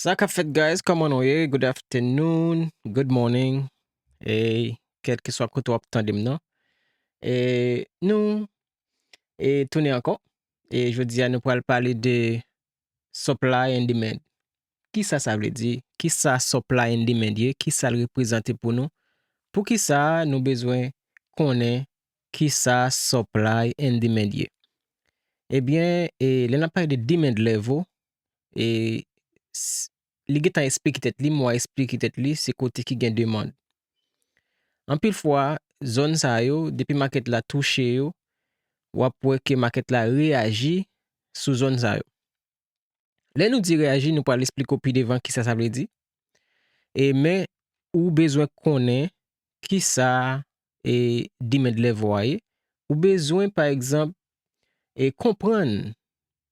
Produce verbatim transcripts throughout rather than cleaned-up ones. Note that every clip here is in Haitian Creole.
Sa k ap fèt, guys? Kòman nou ye? Good afternoon, good morning. E kèlkeswa kote w ap tande m nan. E nou e tounen ankò. E jodi a, nou pral pale de supply and demand. Kisa sa vle di? Kisa supply and demand ye? Kisa l reprezante pou nou? Poukisa nou bezwen konnen kisa supply and demand ye? Ebyen, e, lè n ap pale de demand level, e, s- li gentan esplike tèt li, mo a esplike tèt li, se kote ki gen demann. Anpil fwa, zòn sa yo, depi makèt la touche yo, w ap wè ke makèt la reyaji sou zòn sa yo. Lè nou di reyaji, nou pral esplike w pi devan kisa sa vle di. E men, ou bezwen konnen kisa e demand level a ye. Ou bezwen, pa egzanp, e konprann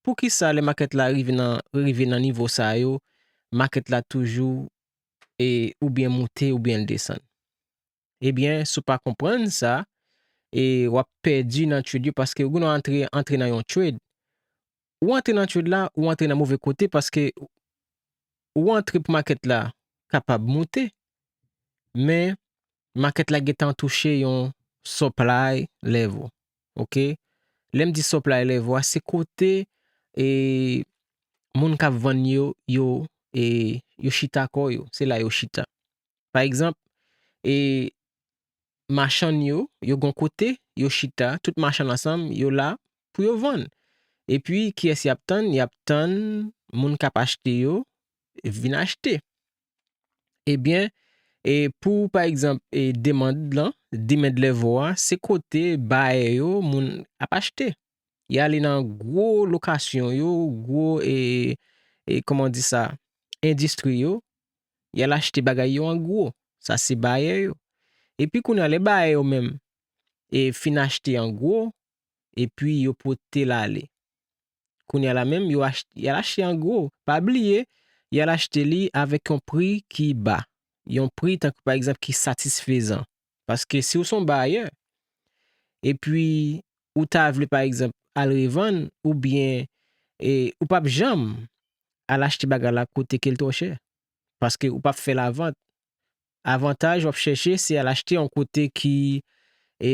poukisa lè makèt la rive nan, rive nan nivo sa yo, makèt la toujou e oubyen moute oubyen l desann. Ebyen, si w pa konprann sa, e w ap pèdi nan trade yo paske ou gen dwa antre, antre nan yon trade. Ou antre nan trade la, ou antre nan move kote paske ou antre pou makèt la kapab moute, men makèt la gentan touche yon supply level. Oke? Lè m di supply level a, se kote e moun k ap vann yo, yo, e, yo chita kò yo. Se la yo chita. Pa egzanp, e, machann yo, yo gon kote, yo chita, tout machann ansanm, yo la pou yo vann. Epi, kiyès y ap tann? Y ap tann moun k ap achte yo vin achte. Ebyen, e pou, pa egzanp, e demand lan, demand level a, se kote bayè yo, moun ap achte. Y ale nan gwo lokasyon yo, gwo, e, e, kòman di sa, endistri yo, y al achte bagay yo an gwo. Sa se bayè yo. Epi kounye a, lè bayè yo menm, e, fin achte an gwo, epi yo pote l ale. Kounye a la menm, yo ach-, y al achte an gwo. Pa bliye, y al achte li avèk yon pri ki ba. Yon pri, tankou pa egzanp, ki satisfezan. Paske si w se yon bayè, epi ou ta vle, pa egzanp, al revann, oubyen, e, ou p ap janm al achte bagay la kote ke l twò chè. Paske ou p ap fè lavant. Avantaj w ap chèche, se al achte yon kote ki, e,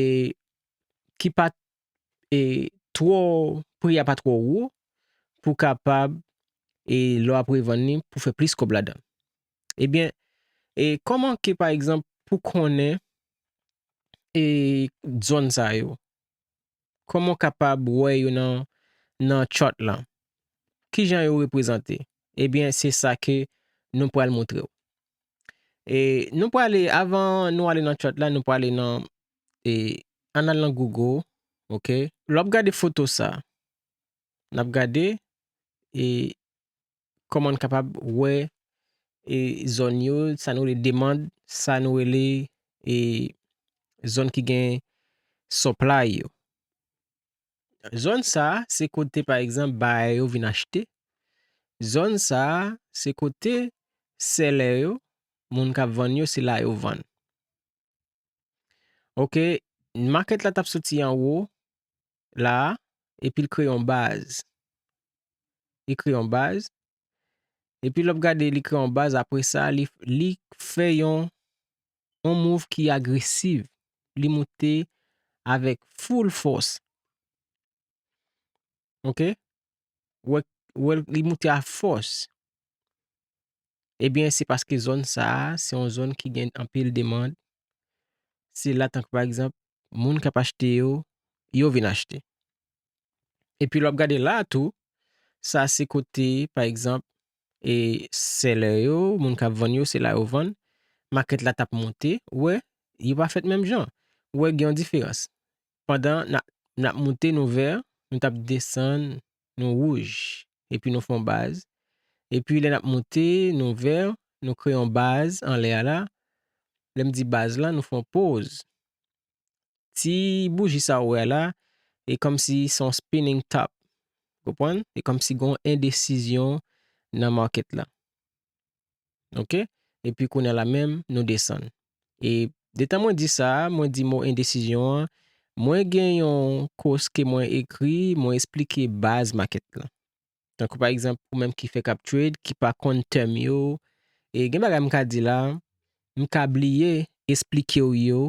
ki pa, e, twò, pri a pa twò wo, pou kapab, e, lè w ap revann li, pou fè plis kòb ladan. Ebyen, e, kòman ke, pa egzanp, pou konnen, e, zòn sa yo? Kòman w kapab wè yo nan, nan chart lan? Kijan yo reprezante? Ebyen, se sa ke nou pral montre w. E nou prale, avan nou ale nan chart la, nou prale nan, e, ann al nan Google, oke? Lè w ap gade foto sa, n ap gade, e, kòman n kapab wè, e, zòn yo, sa nou rele demand, sa nou rele, e, zòn ki gen supply yo. Zòn sa a, se kote, pa egzanp, bayè yo vin achte. Zòn sa a, se kote sèlè yo, moun k ap vann yo, se la yo vann. Oke, makèt la t ap soti anwo, la a, epi l kreye yon baz. Li kreye yon baz. Epi lè w ap gade, li kreye yon baz, apre sa, li, li fè yon, yon move ki agresiv. Li moute avèk full fòs. Oke? Wè, wè, li moute a fòs. Ebyen, se paske zòn sa a, se yon zòn ki gen anpil demand. Se la, tankou pa egzanp, moun k ap achte yo, yo vin achte. Epi lè w ap gade la a tou, sa se kote, pa egzanp, e sèlè yo, moun k ap vann yo, se la yo vann. Makèt la t ap monte, ou wè, yo pa fèt menm jan. Ou wè, gen yon diferans. Pandan n ap, n ap moute, nou vè, nou t ap desann, nou wouj. Epi nou fè yon baz. Epi lè n ap moute, nou vè, nou kreye yon baz anlè a la. Lè m di baz la, nou fè yon poz. Ti bouji sa ou wè la, e kòmsi se yon spinning top. Konprann? E kòmsi gen yon endesizyon nan makèt la. Oke? Epi kounye a la menm, nou desann. E detan mwen di sa, mwen di mo endesizyon an, mwen gen yon kòs ke mwen ekri, mwen esplike baz makèt la. Tankou pa egzanp, ou menm ki fèk ap trade, ki pa konn tèm yo, e gen bagay m ka di la, m ka bliye esplike w yo,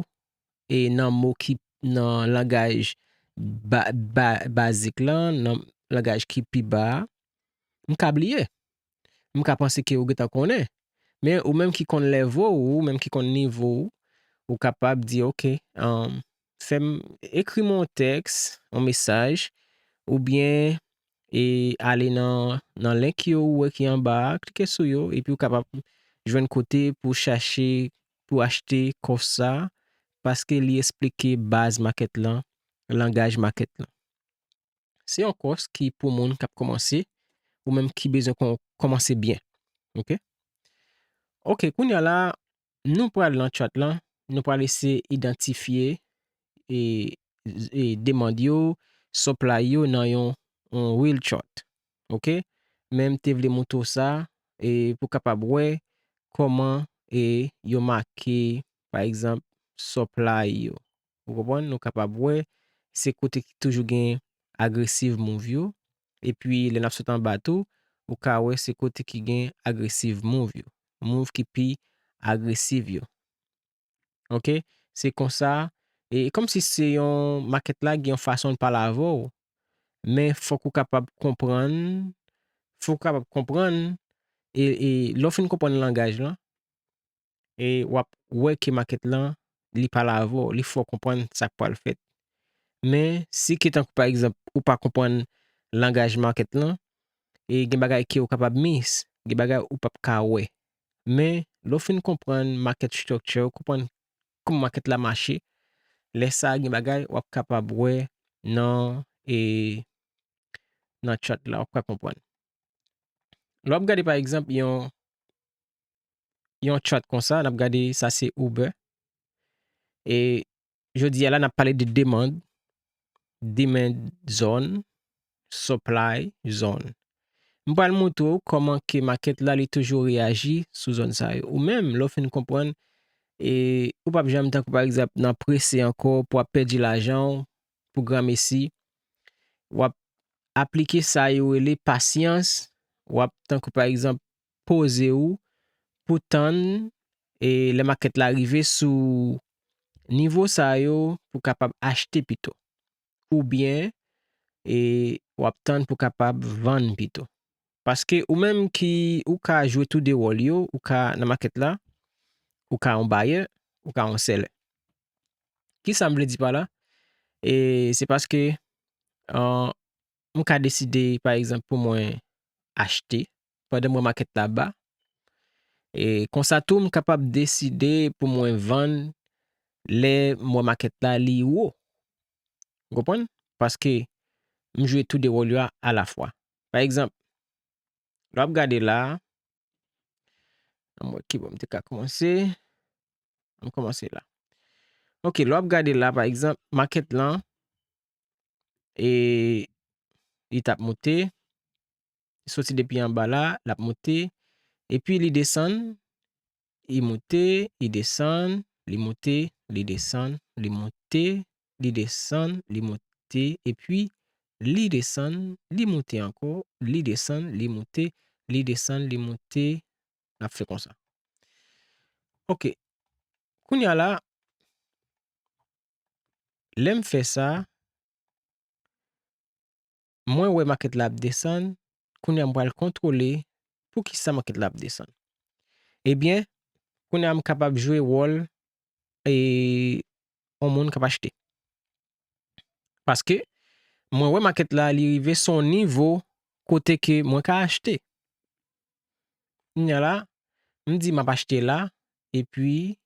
e nan mo ki nan langaj ba, ba, bazik lan, nan langaj ki pi ba a, m ka bliye. M ka panse ke ou gentan konnen. Men ou menm ki konn level ou, ou menm ki konn nivo ou, ou kapab di, "Ok, um, fè m, ekri m yon tèks, yon mesaj, oubyen e ale nan, nan link yo ou wè ki anba a, klike sou yo, epi ou kapab jwenn kote pou chache, pou achte kòs sa, paske li esplike baz makèt lan, langaj makèt lan." Se yon kòs ki pou moun k ap kòmanse, ou menm ki bezwen kò, kòmanse byen. Ok? Ok, kounye a la, nou pral nan chart lan, nou pral eseye idantifye e, e demand yo, supply yo nan yon, yon real chart. Ok? Men m te vle montre w sa, e pou kapab wè kòman e yo make, pa egzanp, supply yo. Ou konprann? Nou kapab wè se kote ki toujou gen aggressive move yo. Epi lè n ap sot anba tou, ou ka wè se kote ki gen aggressive move yo. Move ki pi aggressive yo. Ok? Se konsa, e kòmsi se yon makèt la gen yon fason l pale avè w, men fòk ou kapab konprann, fòk ou kapab konprann, e, e lè w fin konprann langaj lan, e w ap wè ke makèt lan, li pale avè w, li fè w konprann sa k pral fèt. Men, si ke tankou pa egzanp, ou pa konprann langaj makèt lan, e gen bagay ke ou kapab miss, gen bagay ou p ap ka wè. Men, lè w fin konprann market structure, ou konprann kòman makèt la mache, lè sa a gen bagay w ap kapab wè nan, e, nan chart la, w ap ka konprann. Lè w ap gade pa egzanp yon, yon chart konsa, n ap gade sa se Uber. E jodi a la, n ap pale de demand, demand zone, supply zone. M pral montre w kòman ke makèt la li toujou reyaji sou zòn sa yo. Ou menm, lè w fin konprann, e ou p ap janm tankou pa egzanp nan prese ankò pou w ap pèdi lajan w pou granmesi. W ap aplike sa yo rele pasyans, w ap tankou pa egzanp poze w pou tann, e lè makèt la rive sou nivo sa yo pou kapab achte pito. Oubyen, e w ap tann pou kapab vann pito. Paske ou menm ki, ou ka jwe tou de wòl yo, ou ka nan makèt la, ou ka yon bayè, ou ka yon sèlè. Kisa m vle di pa la? E se paske, an, m ka deside, pa egzanp, pou mwen achte pandan m wè makèt la ba. E konsa tou, m kapab deside pou mwen vann lè m wè makèt la li wo. Ou konprann? Paske m jwe tou de wòl yo a, alafwa. Pa egzanp, lè w ap gade la, ann wè ki bò m te ka kòmanse. Ann kòmanse la. Ok, lè w ap gade la, pa egzanp, makèt lan, e li t ap monte, li soti depi anba la, l ap monte, epi li desann, li monte, li desann, li monte, li desann, li monte, li desann, li monte, epi li desann, li monte ankò, li desann, li monte, li desann, li monte, n ap fè konsa. Ok. Kounye a la, lè m fè sa, mwen wè makèt la ap desann, kounye a m pral kontwole poukisa makèt la ap desann. Ebyen, kounye a m kapab jwe wòl, e, yon moun k ap achte. Paske mwen wè makèt la, li rive sou yon nivo kote ke mwen ka achte. Kounye a la, m di m ap achte la, epi,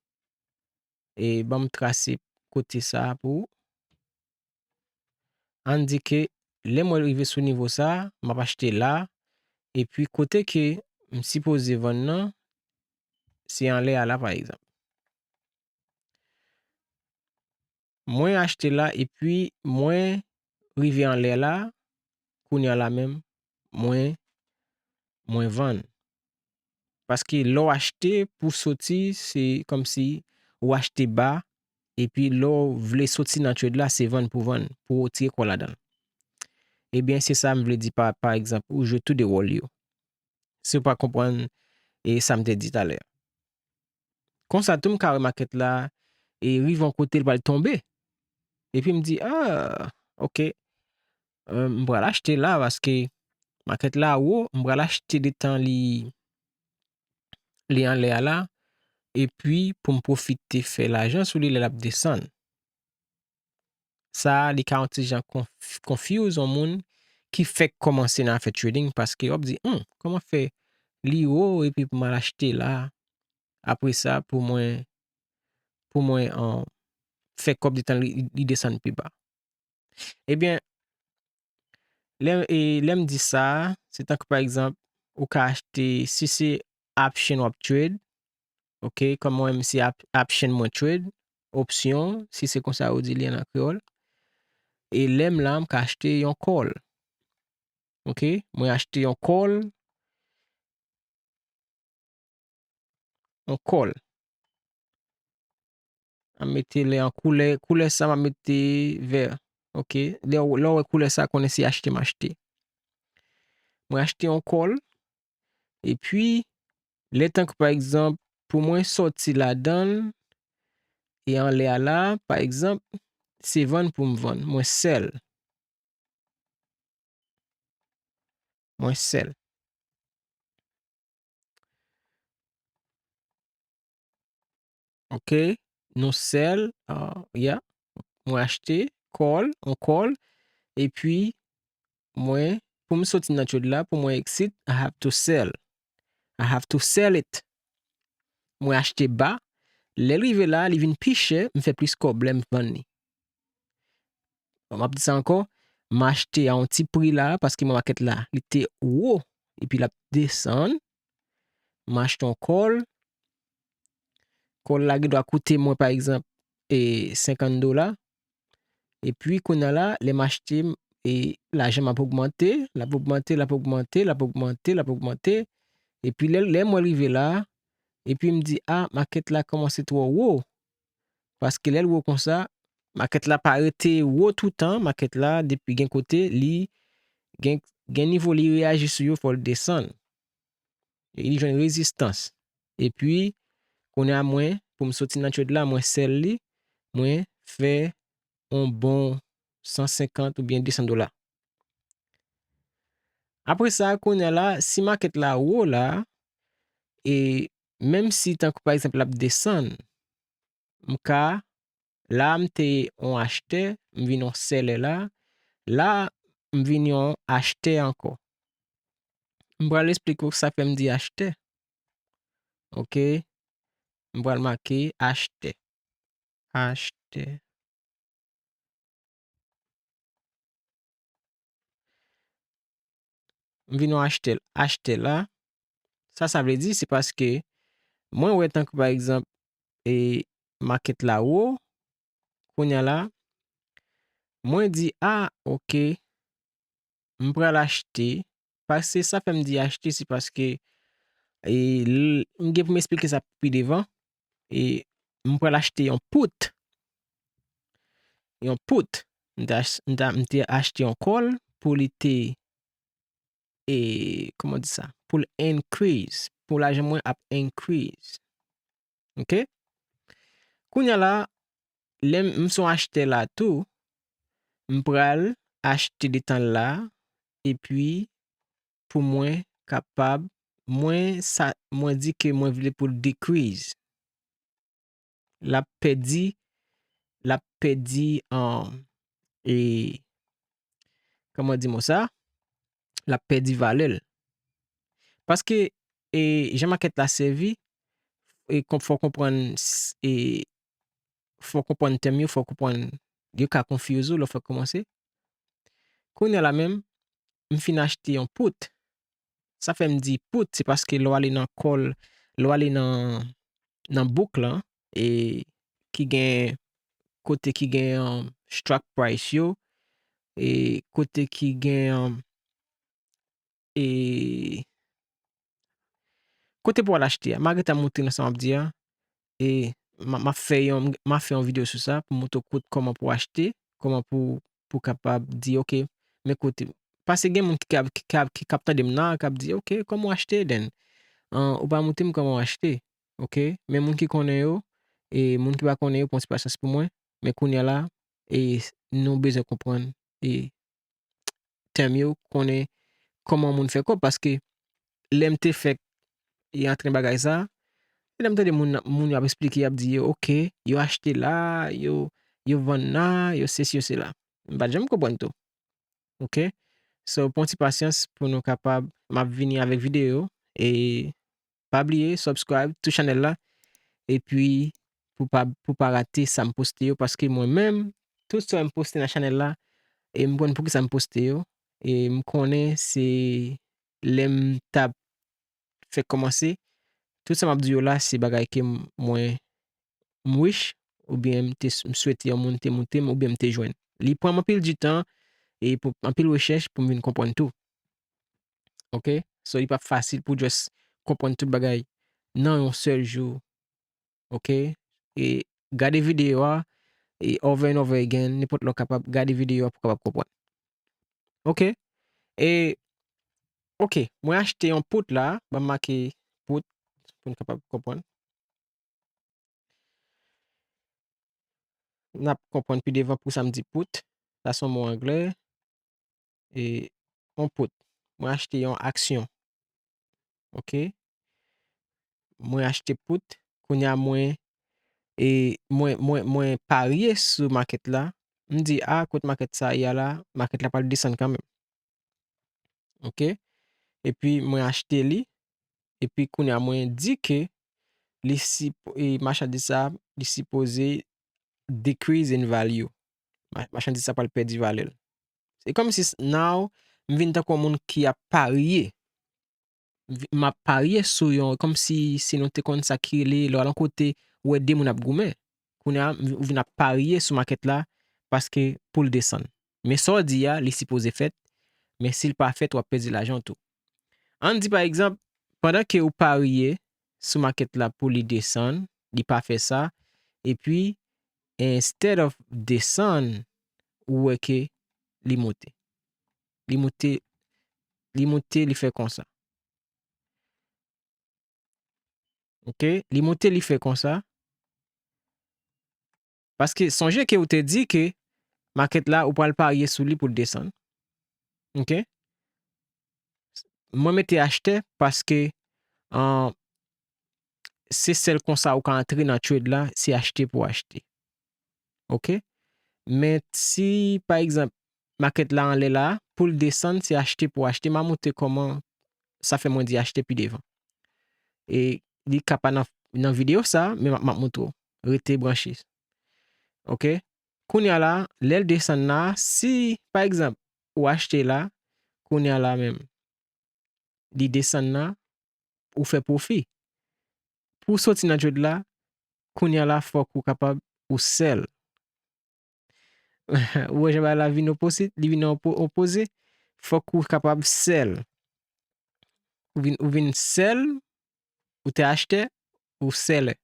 e, ban m trase kote sa a pou ou. Ann di ke lè mwen rive sou nivo sa a, m ap achte la, epi kote ke m sipoze vann nan, se anlè a la, pa egzanp. Mwen achte la, epi mwen rive anlè la, kounye a la menm, mwen, mwen vann. Paske lè w achte pou soti, se kòmsi ou achte ba, epi lè w vle soti nan trade la, se vann pou vann, pou retire kò w ladan l. Ebyen, se sa m vle di pa, pa egzanp, ou jwe tou de wòl yo. Si w pa konprann e sa m te di talè. Konsa tou, m ka wè makèt la e rive yon kote, l pral tonbe. Epi m di, ah, ok, euh, m pral achte la paske makèt la wo, m pral achte detan li, li anlè a la, epi pou m pwofite fè lajan sou li lè l ap desann. Sa a, li ka yon ti jan konf-, confuse yon moun ki fèk kòmanse nan afè trading, paske w ap di, hmm, kòman fè li wo epi pou m al achte la, apre sa, pou mwen, pou mwen, euh, fè kòb detan li, li desann pi ba. Ebyen, lè, e, lè m di sa, se tankou pa egzanp, ou ka achte, si se option w ap trade, ok, kòm mwen menm se op-, option mwen trade, opsyon, si se konsa yo di li an kreyòl. E lè m la, m ka achte yon call. Ok, mwen achte yon call, yon call. M ap mete lè an koulè, koulè sa m ap mete vè. Ok, lè w, lè w wè koulè sa, konnen se achte m achte. Mwen achte yon call, epi lè tankou pa egzanp, pou mwen sòti ladan l, e anlè a la, pa egzanp, se vann pou m vann, mwen sell. Mwen sell. Ok, nou sell, uh, yeah. Mwen achte, call, on call, epi mwen, pou m soti nan trade la, pou mwen exit, I have to sell. I have to sell it. Mwen achte ba, lè l rive la, li vin pi chè, m fè plis kòb lè m vann li. Bon, m ap di sa ankò, m achte a yon ti pri la, paske mwen makèt la, li te wo, epi l ap desann. M achte yon call. Call la gen dwa koute mwen, pa egzanp, e, senkant dola. Epi, kounye a la, lè m achte, e, lajan m ap ogmante, l ap ogmante, l ap ogmante, l ap ogmante, l ap ogmante. Epi, lè, lè mwen rive la, epi m di, a, makèt la kòmanse twò wo. Paske lè l wo konsa, makèt la pa rete wo toutan, makèt la, depi gen kote, li gen, gen nivo li reyaji sou yo, fò l desann. E li jwenn rezistans. Epi, kounye a mwen, pou m soti nan trade la, mwen sell li, mwen fè yon bon san senkant oubyen de san dola. Apre sa, kounye a la, si makèt la wo la, e menm si tankou pa egzanp l ap desann, m ka, la m te yon achtè, m vin yon sèlè la, la m vin yon achtè ankò. M pral esplike w sa fè m di achtè. Ok. M pral make achtè. Achtè. M vin yon achtè, achtè la. Sa sa vle di, se paske mwen wè tankou pa egzanp, e, makèt la wo, kounye a la, mwen di, a, ok, m pral achte, paske sa fè m di achte, se paske, e, l-, m gen pou m esplike sa pi devan, e, m pral achte yon put, yon put, m te ach-, m te, m te achte yon call pou li te, e, kòman di sa? Pou l increase, pou lajan mwen ap increase. Ok? Kounye a la, lè m, m se yon achtè la tou, m pral achte detan la, epi pou mwen kapab, mwen sa, mwen di ke mwen vle pou l decrease. L ap pèdi, l ap pèdi, um, e, kòman di mo sa? L ap pèdi valè l. Paske, e, jan makèt la sèvi, e, kon-, fò w konprann, s-, e, fò w konprann tèm yo, fò w konprann, yo ka confuse w lè w fèk kòmanse. Kounye a la menm, m fin achte yon put. Sa fè m di put, se paske lè w ale nan call, lè w ale nan, nan book lan, e ki gen, kote ki gen, um, strike price yo, e kote ki gen, um, e kote pou w al achte a. M a gentan montre nan sa m ap di a, e m a, m a fè yon, m a fè yon videyo sou sa pou montre w kote kòman pou w achte, kòman pou, pou w kapab di, ok, men kote. Paske gen moun ki, ki, ki, ki, ki ap tande m nan, k ap di, "Ok, kòman w achte, then? An, ou pa montre m kòman w achte." Ok? Men moun ki konnen yo, e moun ki pa konnen yo, pran ti pasyans pou mwen. Men kounye a la, e nou bezwen konprann, e tèm yo, konnen kòman moun fè kòb, paske lè m te fèk e antre nan bagay sa, lè m tande moun, moun yo ap eksplike, y ap di yo, "Ok, yo achte la, yo, yo vann la, yo sesi, yo sela." M pa t janm konprann tou. Ok? So, pran ti pasyans pou nou kapab, m ap vini avèk videyo, e pa bliye, subscribe to chanèl la, epi pou pa, pou pa rate sa m poste yo, paske mwen menm, tout sa m poste nan chanèl la, e m konn poukisa m poste yo, e m konnen se lè m t ap fèk kòmanse, tout sa m ap di yo la, se bagay ke m, mwen, m wish, oubyen m te s-, m swete yon moun te montre m, oubyen m te jwenn. Li pran m anpil di tan, e pou, anpil rechèch pou m vin konprann tou. Ok? So, li p ap fasil pou just konprann tout bagay nan yon sèl jou. Ok? E gade videyo a, e over and over again, nenpòt lè w kapab gade videyo a pou w kapab konprann. Ok? E, ok, mwen achte yon put la, ban m make put pou n kapab konprann. N ap konprann pi devan pou sa m di put. Sa se yon mo anglè. E, yon put. Mwen achte yon aksyon. Ok? Mwen achte put. Kounye a mwen, e, mwen, mwen, mwen parye sou makèt la. M di, "A, kot makèt sa ye a la, makèt la pral desann kanmenm." Ok? Epi mwen achte li. Epi kounye a mwen di ke li si, e, machandiz sa, li sipoze decrease in value. Ma-, machandiz sa pral pèdi valè l. Se kòmsi s-, now, m vin tankou yon moun ki ap parye. M vi-, m ap parye sou yon, kòmsi si nou te konn sa ki rele, lè w al yon kote, ou wè de moun ap goumen. Kounye a, m vi-, ou vin ap parye sou makèt la, paske pou l desann. Men sa w di a, li sipoze fèt, men si l pa fèt, w ap pèdi lajan w tou. Ann di, pa egzanp, pandan ke ou parye sou makèt la pou li desann, li pa fè sa, epi, instead of desann, ou wè ke li monte. Li monte, li monte, li fè konsa. Ok? Li monte, li fè konsa. Paske sonje ke ou te di ke makèt la, ou pral parye sou li pou l desann. Ok? Mwen mete achte paske, an, se sèl konsa ou ka antre nan trade la, se achte pou achte. Ok? Men si, pa egzanp, makèt la anlè la, pou l desann, se achte pou achte. M a montre kòman sa fè mwen di achte pi devan. E li ka pa nan, nan videyo sa, men m ap, m ap montre w. Rete branche. Ok? Kounye a la, lè l desann la, si, pa egzanp, ou achte la, kounye a la menm, li desann la, ou fè pwofi. Pou w soti nan trade la, kounye a la, fòk ou kapab ou sell. Ou wè jan bagay la vin opoze, li vin opo-, opoze, fòk ou kapab sell. Ou vin, ou vin sell, ou te achtè, ou seller.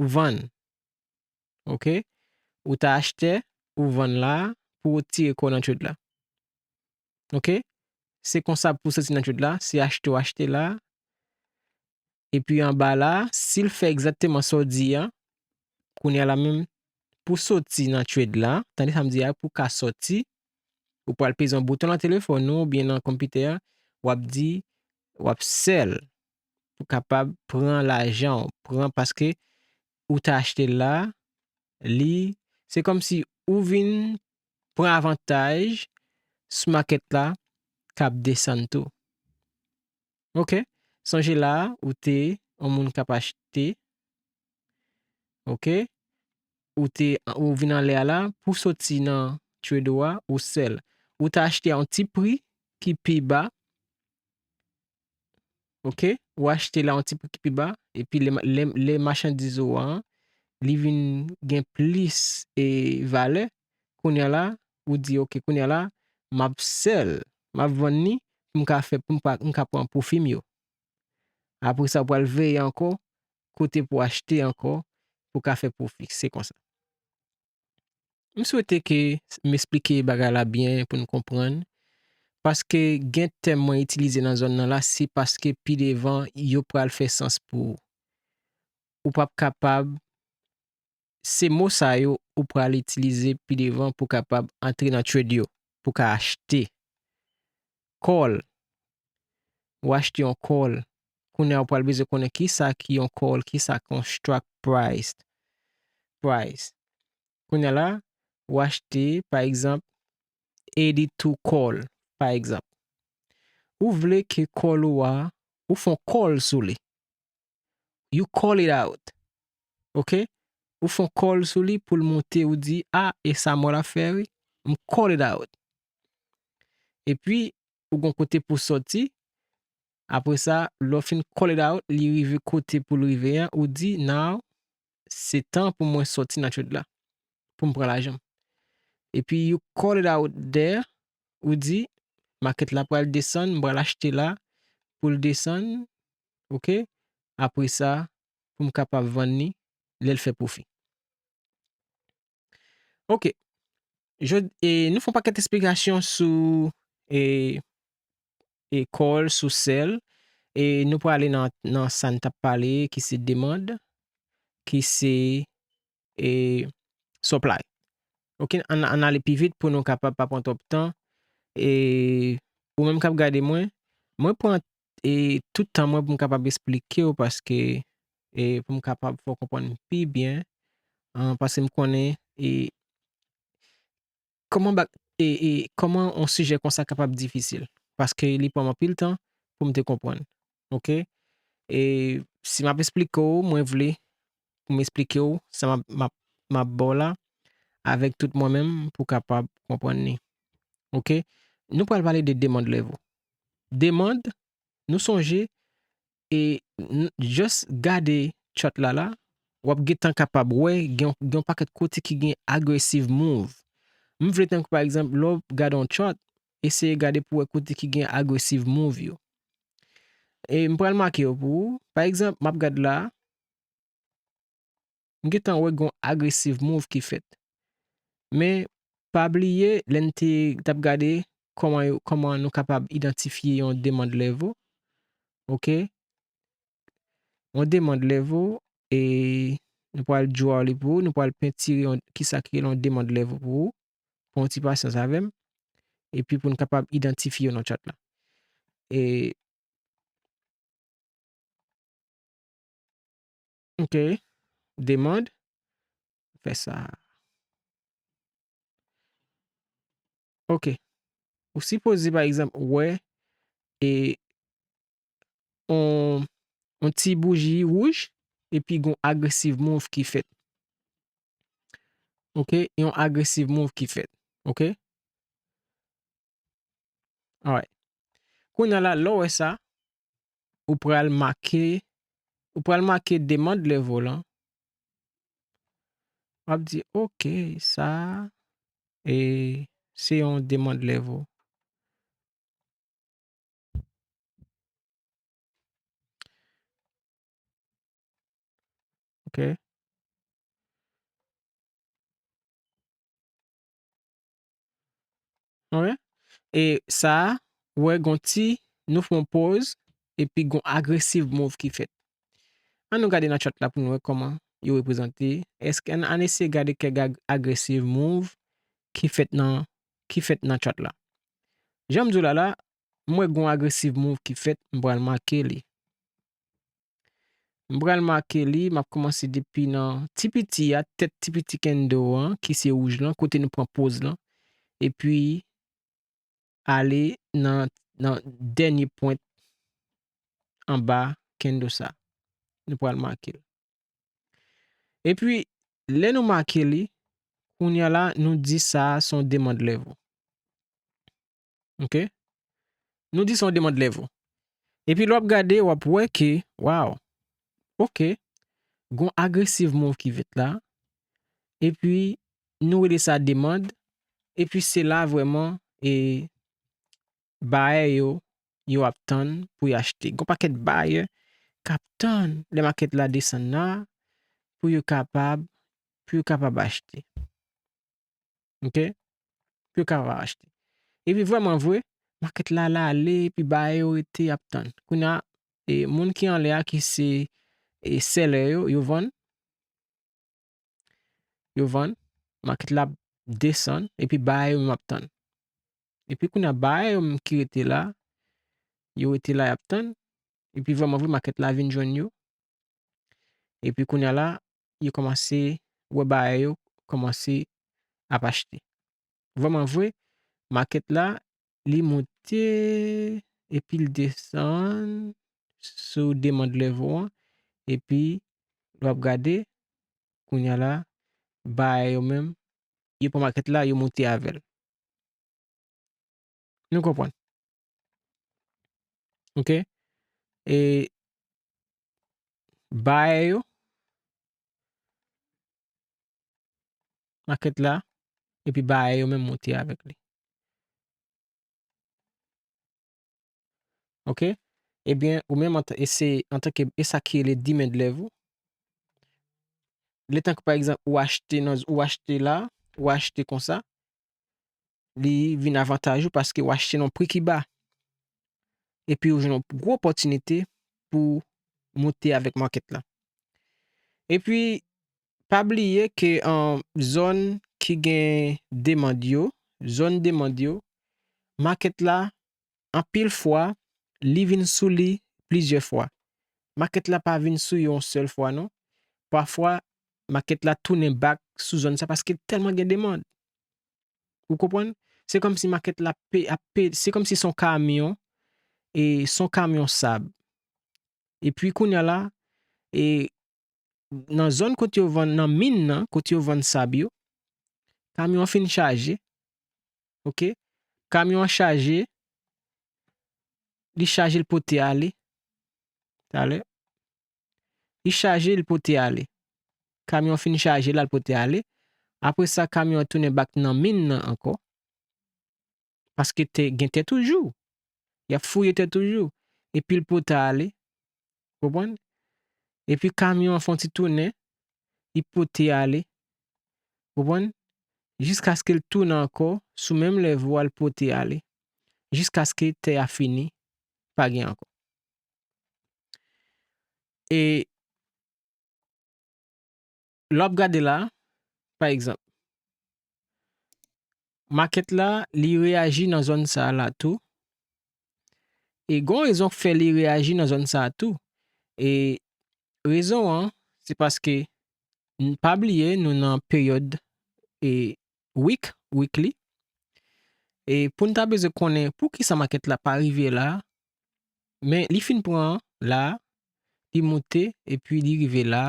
Ou vann. Ok? Ou ta achtè, ou vann la, pou retire kò w nan trade la. Ok? Se konsa pou soti nan trade la, se achte w achte la. Epi anba la, si l fè egzakteman sa w di a, kounye a la menm, pou soti nan trade la, tande sa m di a, pou ka soti, ou pral peze yon bouton nan telefòn ou oubyen nan konpitè a, w ap di, w ap sell, pou kapab pran lajan w, pran paske ou ta achte l la, li, se kòmsi ou vin pran avantaj sou makèt la k ap desann tou. Ok? Sonje la, ou te yon moun k ap achte. Ok? Ou te, ou vin anlè a la, pou soti nan trade ou a, ou sell. Ou ta achte a yon ti pri ki pi ba. Ok? Ou achte la yon ti pri ki pi ba, epi lè, lè, lè machandiz ou an, li vin gen plis, e, valè, kounye a la, ou di, "Ok, kounye a la, m ap sell, m ap vann li, pou m ka fè, pou m pa, m ka pran pwofi m yo." Apre sa, ou pral veye ankò, kote pou achte ankò, pou ka fè pwofi. Se konsa. M swete ke m esplike bagay la byen pou n konprann. Paske gen tèm mwen itilize nan zòn nan la, se paske pi devan yo pral fè sans pou ou. Ou p ap kapab, se mo sa yo ou pral itilize pi devan pou kapab antre nan trade yo, pou ka achte. Call. Ou achte yon call. Kounye a ou pral bezwen konnen kisa ki yon call, kisa ki yon strike price. Price. Kounye a la, ou achte, pa egzanp, eighty-two call, pa egzanp. Ou vle ke call ou a, ou fè yon call sou li. You call it out. Ok? Ou fè yon call sou li pou l monte, ou di, a, e sa mwen la fè, wi. M call it out. Epi, ou gon kote pou sòti. Apre sa, lè w fin call it out, li rive kote pou l rive an, ou di, now, se tan pou mwen sòti nan trade la, pou m pran lajan m. Epi, you call it out there, ou di, market la pral desann, m pral achte la pou l desann, ok? Apre sa, pou m kapab vann li, lè l fè pwofi. Ok. Jod-, e, nou fè yon pakèt esplikasyon sou, e, e, call, sou sell. E nou prale nan, nan sa n t ap pale, ki se demand, ki se, e, supply. Ok, ann, ann ale pi vit pou nou kapab pa pran twòp tan. E ou menm k ap gade mwen, mwen pran, e, tout tan mwen pou m kapab esplike w paske, e, pou m kapab fè w konprann pi byen, an, paske m konnen, e, kòman ba-, e, e, kòman yon sijè konsa kapab difisil, paske li pran m anpil tan pou m te konprann. Ok? E si m ap esplike w, mwen vle pou m esplike w sa m ap, m ap, m ap ba w la avèk tout mwen menm pou w kapab konprann li. Ok? Nou pral pale de demand level. Demand, nou sonje, e n-, just gade chart la la, w ap gentan kapab wè gen, gen yon pakèt kote ki gen aggressive move. M vle tankou pa egzanp, lè w gade yon chart, eseye gade pou wè kote ki gen aggressive move yo. E m pral make yo pou ou. Pa egzanp, m ap gad la, m gentan wè gen yon aggressive move ki fèt. Men, pa bliye, lè n te t ap gade kòman yo, kòman nou kapab idantifye yon demand level. Ok? Yon demand level, e nou pral draw li pou ou, nou pral pentire yon, kisa ki rele yon demand level pou ou. Pran yon ti pasyans avè m. Epi pou n kapab idantifye yo nan chart la. E Ok. Demand. Fè sa. Ok. Ou sipoze, pa egzanp, wè, e, on, on ti bouji wouj, epi gon aggressive move ki fèt. Ok, yon aggressive move ki fèt. Ok? Alright. Kounye a la, lè w wè sa, ou pral make, ou pral make demand level lan. W ap di, ok, sa, e, se yon demand level. Ok. Ok. E sa, wè gon ti, nou fè yon pause, epi gon aggressive move ki fèt. An nou gade nan chart la pou nou wè kòman yo reprezante. Èske, an, an eseye gade kèk ag-, aggressive move ki fèt nan, ki fèt nan chart la. Jan m di w la la, m wè gon aggressive move ki fèt, m pral make li. M pral make li, m ap kòmanse depi nan ti piti a, tèt ti piti candle an, ki se wouj lan, kote nou pran pause lan. Epi, ale nan, nan dènye pwent anba candle sa. Nou pral make l. Epi, lè nou make li, kounye a la, nou di sa a se yon demand level. Ok? Nou di se yon demand level. Epi lè w ap gade, w ap wè ke, wow, ok, gon aggressive move ki fèt la. Epi, nou rele sa demand. Epi, se la vrèman, e, buyè yo, yo ap tann pou y achte. Gon pakèt buyè k ap tann lè market la desann la pou yo kapab, pou yo kapab achte. Ok? Pou yo kapab achte. Epi vrèman vre, makèt la, l ale, epi bay yo rete ap tann. Kounye a, e, moun ki anlè a, ki se, e, sèlè yo, yo vann. Yo vann. Makèt la desann, epi bay yo menm ap tann. Epi kounye a, bay yo menm ki rete la, yo rete la, y ap tann. Epi vrèman vre, makèt la vin jwenn yo. Epi kounye a la, yo kòmanse wè bay yo kòmanse ap achte. Vrèman vre, makèt la, li monte epi l desann sou demann level an, epi lè w ap gade, kounye a la, bay yo menm, yo pran makèt la, yo monte avè l. Nou konprann? Ok? E bay yo, makèt la, epi bay yo menm monte avèk li. Ok? Ebyen, ou menm, an tan, e se, antanke, e sa ki rele demand level. Letan ke, pa egzanp, ou achte nan, ou achte la, ou achte konsa, li vin avantaj ou paske w achte nan pri ki ba. Epi ou jwenn yon gwo opòtinite pou moute avèk makèt la. Epi, pa bliye ke, an, zòn ki gen demann yo, zòn demann yo, makèt la, anpil fwa, li vin sou li plizyè fwa. Makèt la pa vin sou yo yon sèl fwa, non. Pafwa, makèt la tounen back sou zòn sa paske tèlman gen demann. Ou konprann? Se kòmsi makèt la pe, ap pe, se kòmsi se yon kamyon, e se yon kamyon sab. Epi kounye a la, e nan zòn kote yo vann, nan min nan, kote yo vann sab yo, kamyon an fin chaje. Ok? Kamyon an chaje, li chaje, l pote ale. Talè. Li chaje, l pote ale. Kamyon an fin chaje la, l pote ale. Apre sa, kamyon an tounen back nan min nan ankò. Paske tè, gen tè toujou. Y ap fouye tè toujou. Epi l pote ale. Konprann? Epi kamyon an fè yon ti tounen. Li pote ale. Konprann? Jiskaske l tounen ankò sou menm level a, l pote ale. Jiskaske tè a fini, pa gen ankò. E lè w ap gade la, pa egzanp, makèt la, li reyaji nan zòn sa a la tou. E gen yon rezon k fè li reyaji nan zòn sa a tou. E rezon an, se paske, n-, pa bliye, nou nan peryòd, e, wick, weekly. E pou n ta bezwen konnen poukisa makèt la pa rive la, men li fin pran la, li moute, epi li rive la,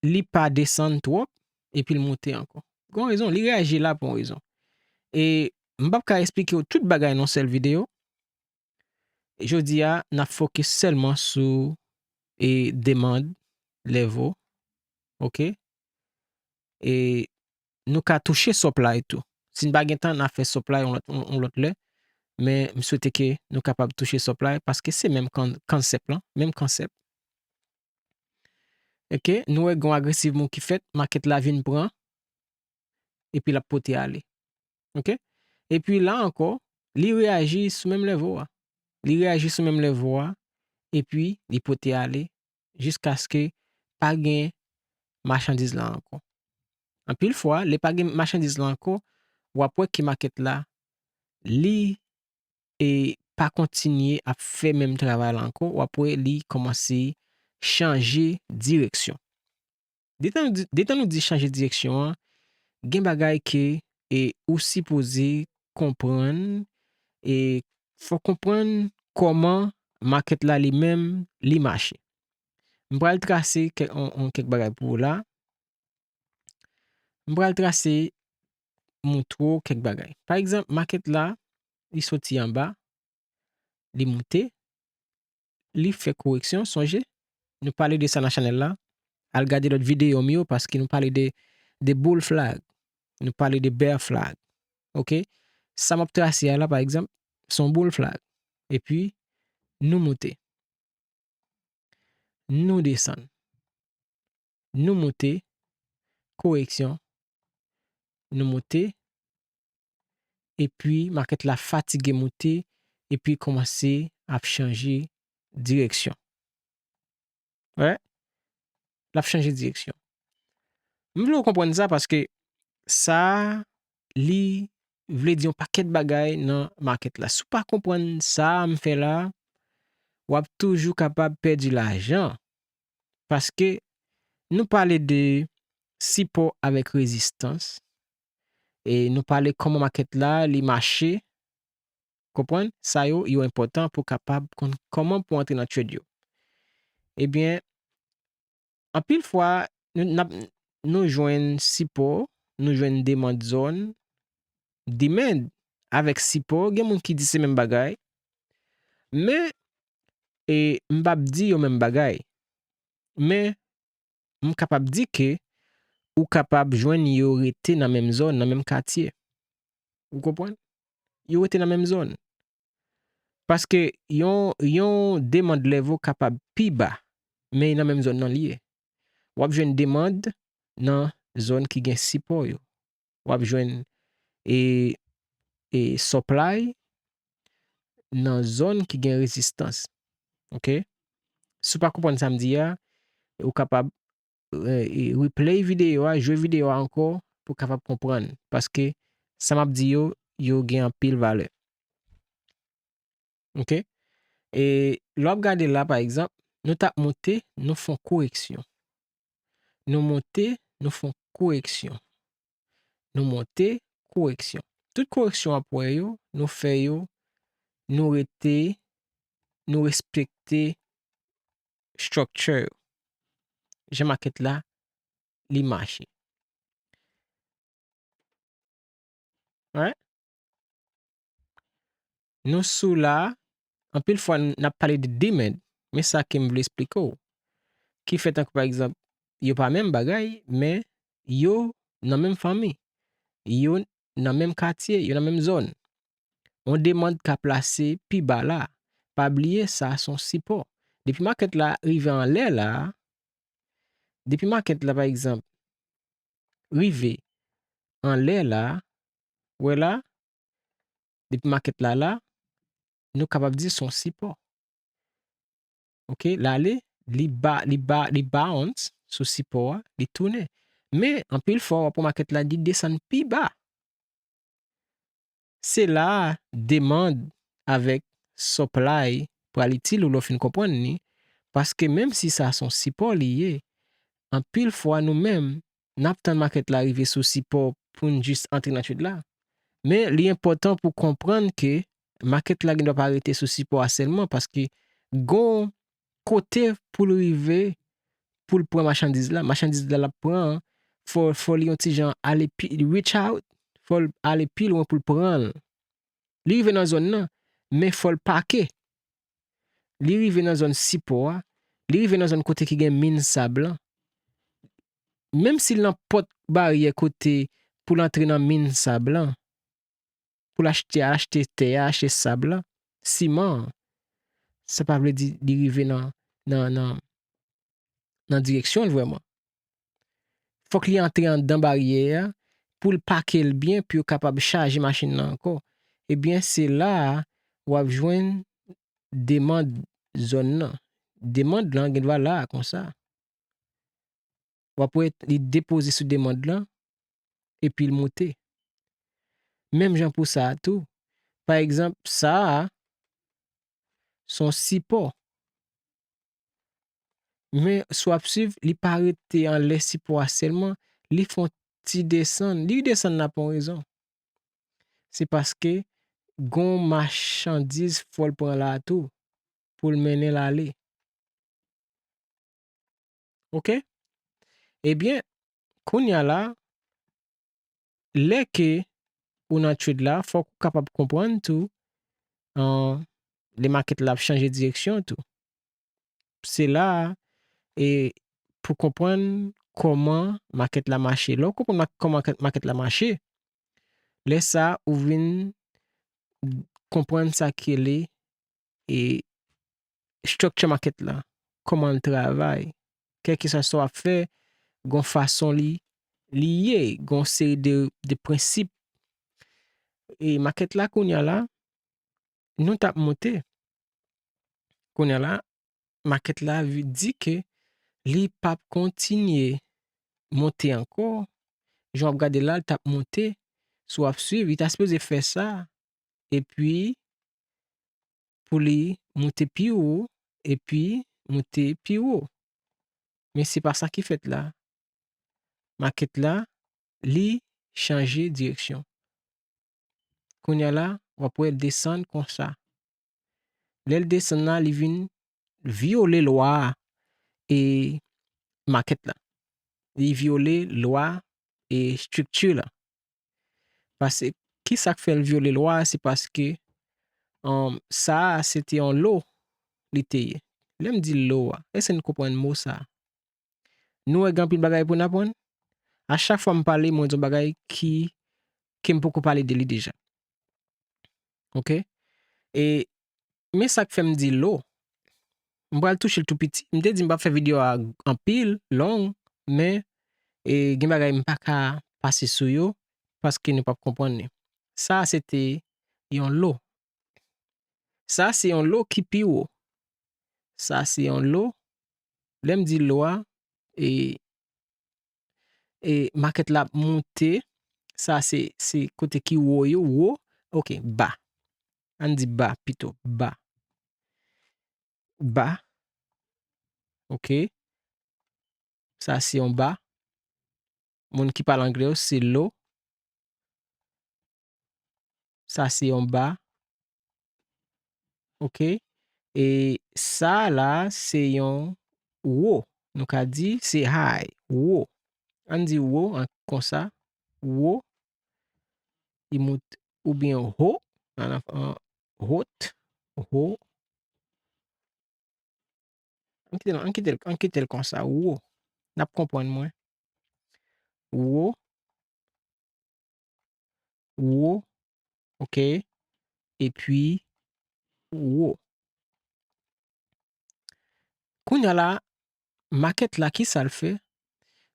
li pa desann twòp, epi l moute ankò. Gon rezon, li reyaji la pou yon rezon. E m p ap ka eksplike w tout bagay nan yon sèl videyo. Jodi a, n ap fokis sèlman sou, e, demann, level, ok? E nou ka touche supply tou. Si n pa gen tan, n a fè supply yon lòt, yon, yon lòt lè. Men m swete ke nou kapab touche supply paske se menm kan-, kansèp lan, menm kansèp. Ok, nou wè gen yon aggressive move ki fèt, makèt la vin pran, epi l ap pote ale. Ok? Epi la ankò, li reyaji sou menm level a. Li reyaji sou menm level a, epi li pote ale, jiskaske pa gen machandiz la ankò. Anpil fwa, lè pa gen machandiz la ankò, w ap wè ke makèt la, li, e, pa kontinye ap fè menm travay la ankò, w ap wè li kòmanse chanje direksyon. Detan nou di, detan nou di chanje direksyon an, gen bagay ke, e, ou sipoze konprann, e, fò konprann kòman makèt la li menm, li mache. M pral trase kèk, on, on, kèk bagay pou ou la. M pral trase, montre w kèk bagay. Pa egzanp, makèt la, li soti anba, li moute, li fè koreksyon, sonje, nou pale de sa nan chanèl la. Al gade lòt videyo m yo, paske nou pale de, de bull flag, nou pale de bear flag. Ok? Sa m ap trase a la, pa egzanp, se yon bull flag. Epi, nou moute. Nou desann. Nou moute, koreksyon, nou moute, epi makèt la fatige moute, epi kòmanse ap chanje direksyon. Wè? L ap chanje direksyon. M vle w konprann sa paske sa li vle di yon pakèt bagay nan makèt la. Si w pa konprann sa m fè la, w ap toujou kapab pèdi lajan. Paske nou pale de sipò avèk rezistans, e nou pale kòman makèt la li mache, konprann? Sa yo, yo enpòtan pou w kapab konn kòman pou w antre nan trade yo. Ebyen, anpil fwa, nou, n ap, nou jwenn sipò, nou jwenn demand zòn, demand avèk sipò, gen moun ki di se menm bagay, men, e, m p ap di yo menm bagay, men m kapab di ke ou kapab jwenn yo rete nan menm zòn, nan menm katye. Ou konprann? Yo rete nan menm zòn. Paske yon, yon demand level kapab pi ba, men e nan menm zòn nan li ye. W ap jwenn demand nan zòn ki gen sipò yo. W ap jwenn, e, e supply nan zòn ki gen rezistans. Oke? Si w pa konprann sa m di a, ou kapab, e, e, replay videyo a, jwe videyo a ankò pou w kapab konprann. Paske sa m ap di yo, yo gen anpil valè. Oke? E lè w ap gade la, pa egzanp, nou t ap moute, nou fè yon koreksyon. Nou moute, nou fè yon koreksyon. Nou moute, koreksyon. Tout koreksyon w ap wè yo, nou fè yo, nou rete, nou respekte structure yo. Jan makèt la, li mache. Right? Nou sou la, anpil fwa n ap pale de demand, men sa ke m vle esplike w. Ki fè tankou pa egzanp, yo pa menm bagay, men yo nan menm fanmi. Yo nan menm katye, yo nan menm zòn. Yon demand ka plase pi ba la. Pa bliye sa se yon sipò. Depi makèt la rive anlè la, depi makèt la pa egzanp, rive anlè la, wè la, depi makèt la la, nou kapab di se yon sipò. Oke, l ale, li ba, li ba, li bounce sou sipò a, li tounen. Men, anpil fwa, w ap wè makèt la, li desann pi ba. Se la a demand avèk supply pral itil ou lè w fin konprann li, paske menm si sa se yon sipò li ye, anpil fwa nou menm, n ap tann makèt la rive sou sipò pou n jis antre nan trade la. Men li enpòtan pou w konprann ke makèt la gen dwa pa rete sou sipò a sèlman, paske gon kote pou l rive pou l pran machandiz la. Machandiz la l ap pran an, fò, fò li yon ti jan ale pi, reach out, fò l ale pi lwen pou l pran l. Li rive nan zòn nan, men fò l pake. Li rive nan zòn sipò a, li rive nan zòn kote ki gen min sab lan. Menm si l nan pòt baryè kote pou l antre nan min sab lan, pou l achte, achte tè a, achte sab la, siman an, sa pa vle di li rive nan, nan, nan, nan direksyon l vrèman. Fòk li antre anndan baryè a pou l pake l byen, pou yo kapab chaje machin nan ankò. Ebyen, se la a w ap jwenn demand zòn nan. Demand lan gen dwa la a konsa. W ap wè li depoze sou demand lan, epi l moute. Menm jan pou sa a tou. Pa egzanp, sa a, se yon sipò. Men, si w ap swiv, li pa rete anlè sipò a sèlman, li fè yon ti desann. Li desann la pou yon rezon. Se paske gon machandiz fò l pran la a tou, pou l mennen l ale. Oke? Ebyen, kounye a la, lè ke ou nan trade la, fòk ou kapab konprann tou, an, lè makèt la ap chanje direksyon tou. Se la a, e pou konprann kòman makèt la mache. Lè w konprann ma-, kòman makèt, makèt la mache, lè sa a, ou vin konprann sa ki rele, e, structure makèt la, kòman l travay. Kèlkeswa sa w ap fè, gon fason li, li ye, gen yon seri de, de prensip. E makèt la, kounye a la, nou t ap monte. Kounye a la, makèt la vi-, di ke li p ap kontinye monte ankò. Jan w ap gade la, li t ap monte. Si w ap swiv, li ta sipoze fè sa, epi pou li monte pi wo, epi monte pi wo. Men se pa sa ki fèt la. Makèt la, li chanje direksyon. Kounye a la, w ap wè l desann konsa. Lè l desann la, li vin vyole lwa a e makèt la. Li vyole lwa e estrikti la. Paske, ki sa k fè l vyole lwa a? Se paske, um, sa a, se te yon lo li te ye. Lè m di lo a, èske n konprann mo sa a? Nou wè gen anpil bagay pou n aprann. A chak fwa m pale, mwen di yon bagay ki, ke m poko pale de li deja. Oke? E, men sa k fè m di lo. M pral touche l tou piti. M te di m p ap fè videyo a anpil, long, men, e, gen bagay m pa ka pase sou yo, paske nou p ap konprann li. Sa a se te yon lo. Sa se yon lo ki pi wo. Sa se yon lo. Lè m di lo a, e, e makèt la ap monte. Sa se, se kote ki wo yo, wo. Oke, ba. Ann di ba pito, ba. Ba. Oke. Sa se yon ba. Moun ki pale anglè yo, se lo. Sa se yon ba. Oke. E sa la, se yon wo. Nou ka di, se high, wo. Ann di wo, an, konsa. Wo. Li monte, oubyen ho. An, an, hot. Ho. Ann kite l, ann kite l, ann kite l konsa. Wo. N ap konprann mwen. Wo. Wo. Oke. Epi, wo. Kounye a la, makèt la, ki sa l fè?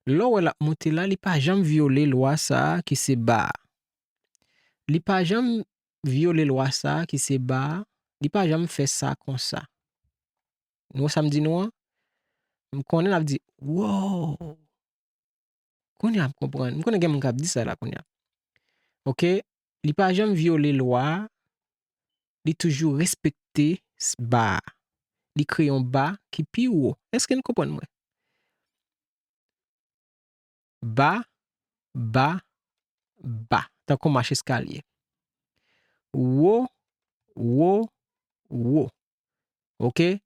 Lè w wè l ap monte la, li pa janm vyole lwa sa a ki se ba a. Li pa janm vyole lwa sa a ki se ba a. Li pa janm fè sa konsa. Nou wè sa m di nou an? M konnen n ap di, wow! Kounye a m konprann. M konnen gen moun k ap di sa la kounye a. Oke, li pa janm vyole lwa a, li toujou respekte s-, ba a. Li kreye yon ba ki pi wo. Èske n konprann mwen? Ba, ba, ba. Tankou mach eskalye. Wo, wo, wo. Oke?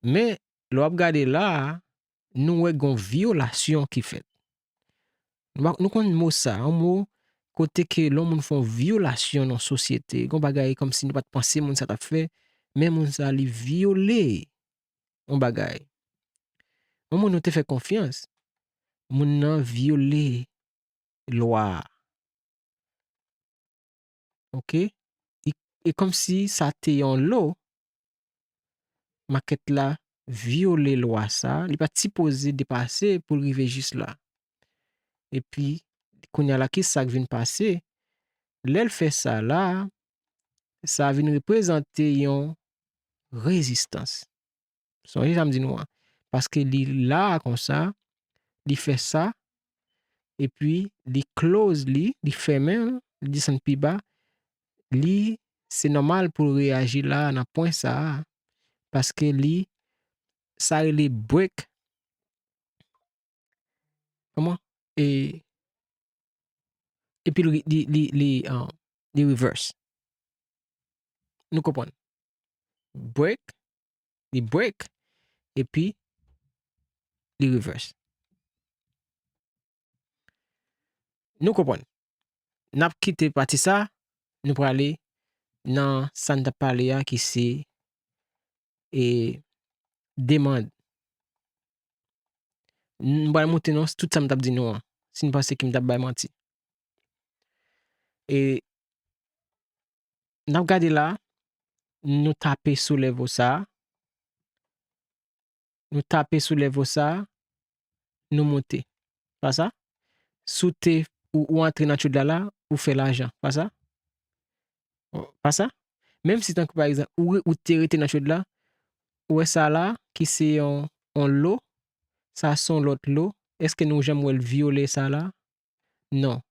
Men, lè w ap gade la a, nou wè gen yon vyolasyon ki fèt. Nou pa, nou konn mo sa, yon mo kote ke lè yon moun fè yon vyolasyon nan sosyete, gen yon bagay kòmsi nou pa t panse moun sa t ap fè, men moun sa li vyole yon bagay. Yon moun nou te fè konfyans, moun nan vyole lwa a. Oke? E, e kòmsi sa te yon lo, makèt la vyole lwa sa, li pa t sipoze depase pou l rive jis la. Epi, kounye a la, ki sa k vin pase? Lè l fè sa la, sa vin reprezante yon rezistans. Sonje sa m di nou an. Paske li la a konsa, li fè sa, epi li close li, li fèmen l, li desann pi ba, li, se nòmal pou l reyaji la a nan pwen sa a, paske li, sa rele break, kòman? E, epi li, li, li, li, ah, li reverse. Nou konprann. Break, li break, epi li reverse. Nou konprann. N ap kite pati sa, nou prale nan sa n t ap pale a ki se, e, demand. M pral montre nou tout sa m t ap di nou an, si n panse ke m t ap bay manti. E n ap gade la, nou tape sou level sa, nou tape sou level sa, nou monte. Pa sa? si w te, ou, ou antre nan trade la la, ou fè lajan. Pa sa? Pa sa? Menm si tankou pa egzanp, ou, ou te rete nan trade la, ou wè sa la, ki se yon, yon lo, sa se yon lòt lo, èske nou janm wè l vyole sa la? Non.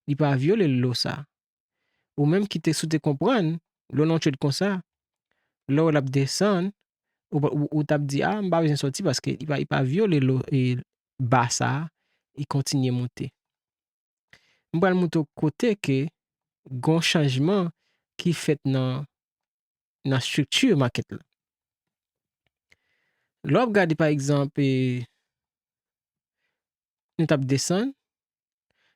Li pa vyole lo sa. Ou menm ki te sou te konprann, lè w nan trade konsa, lè w wè l ap desann, ou, ou, ou t ap di, a, m pa bezwen sòti paske li pa, li pa vyole lo, e, ba sa, li kontinye monte. M pral montre w kote ke gon chanjman ki fèt nan, nan estrikti makèt la. Lè w ap gade, pa egzanp, e, nou t ap desann,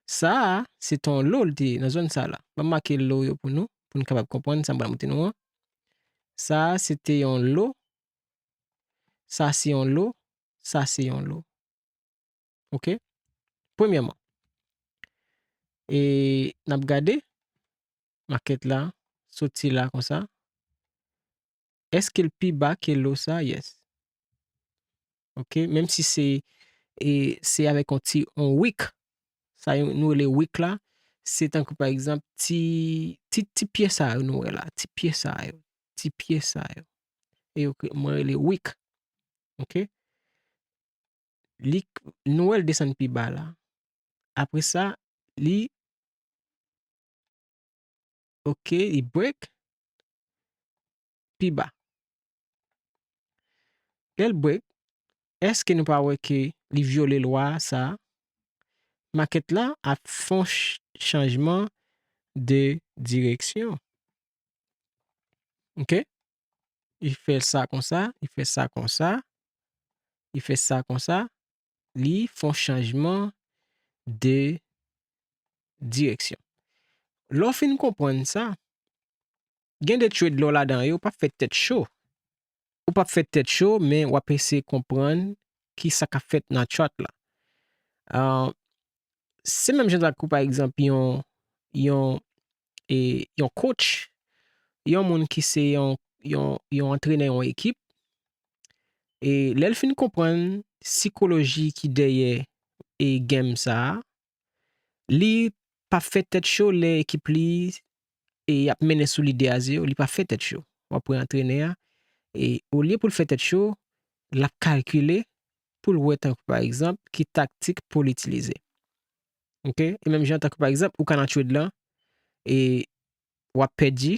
sa a, se te yon lo l te ye nan zòn sa la. M ap make lo yo pou nou, pou nou kapab konprann sa m pral montre nou an. Sa a, se te yon lo, sa se yon lo, sa se yon lo. Oke? Premyèman, e n ap gade makèt la soti la konsa. Èske l pi ba ke lo sa? Yes. Oke? Menm si se, e, se avèk yon ti, yon wick, sa yo nou rele wick la, se tankou pa egzanp ti, ti, ti pye sa yo nou wè la, ti pye sa yo, ti pye sa yo. E yo, mwen rele wick. Oke? Li, nou wè l desann pi ba la. Apre sa, li, oke, li break pi ba. Lè l break, èske nou pa wè ke li vyole lwa sa? Makèt la ap fè yon ch-, chanjman de direksyon. Oke? Li fè sa konsa, li fè sa konsa, li fè sa konsa, li fè yon chanjman de direksyon. Lè w fin konprann sa, gen de trade lè w ladan yo, w p ap fè tèt cho. Ou p ap fè tèt cho, men w ap eseye konprann ki sa k ap fèt nan chart la. Ah, se menm jan tankou, pa egzanp, yon, yon, e, yon coach, yon moun ki se yon, yon, yon antrenè yon ekip, e lè l fin konprann sikoloji ki dèyè, e, game sa a, li p ap fè tèt cho lè ekip li, e, ap mennen sou li de a zewo, li p ap fè tèt cho. W ap wè antrenè a, e, olye pou l fè tèt cho, l ap kalkile pou l wè tankou pa egzanp ki taktik pou l itilize. Oke? E menm jan tankou pa egzanp, ou ka nan trade lan, e w ap pèdi,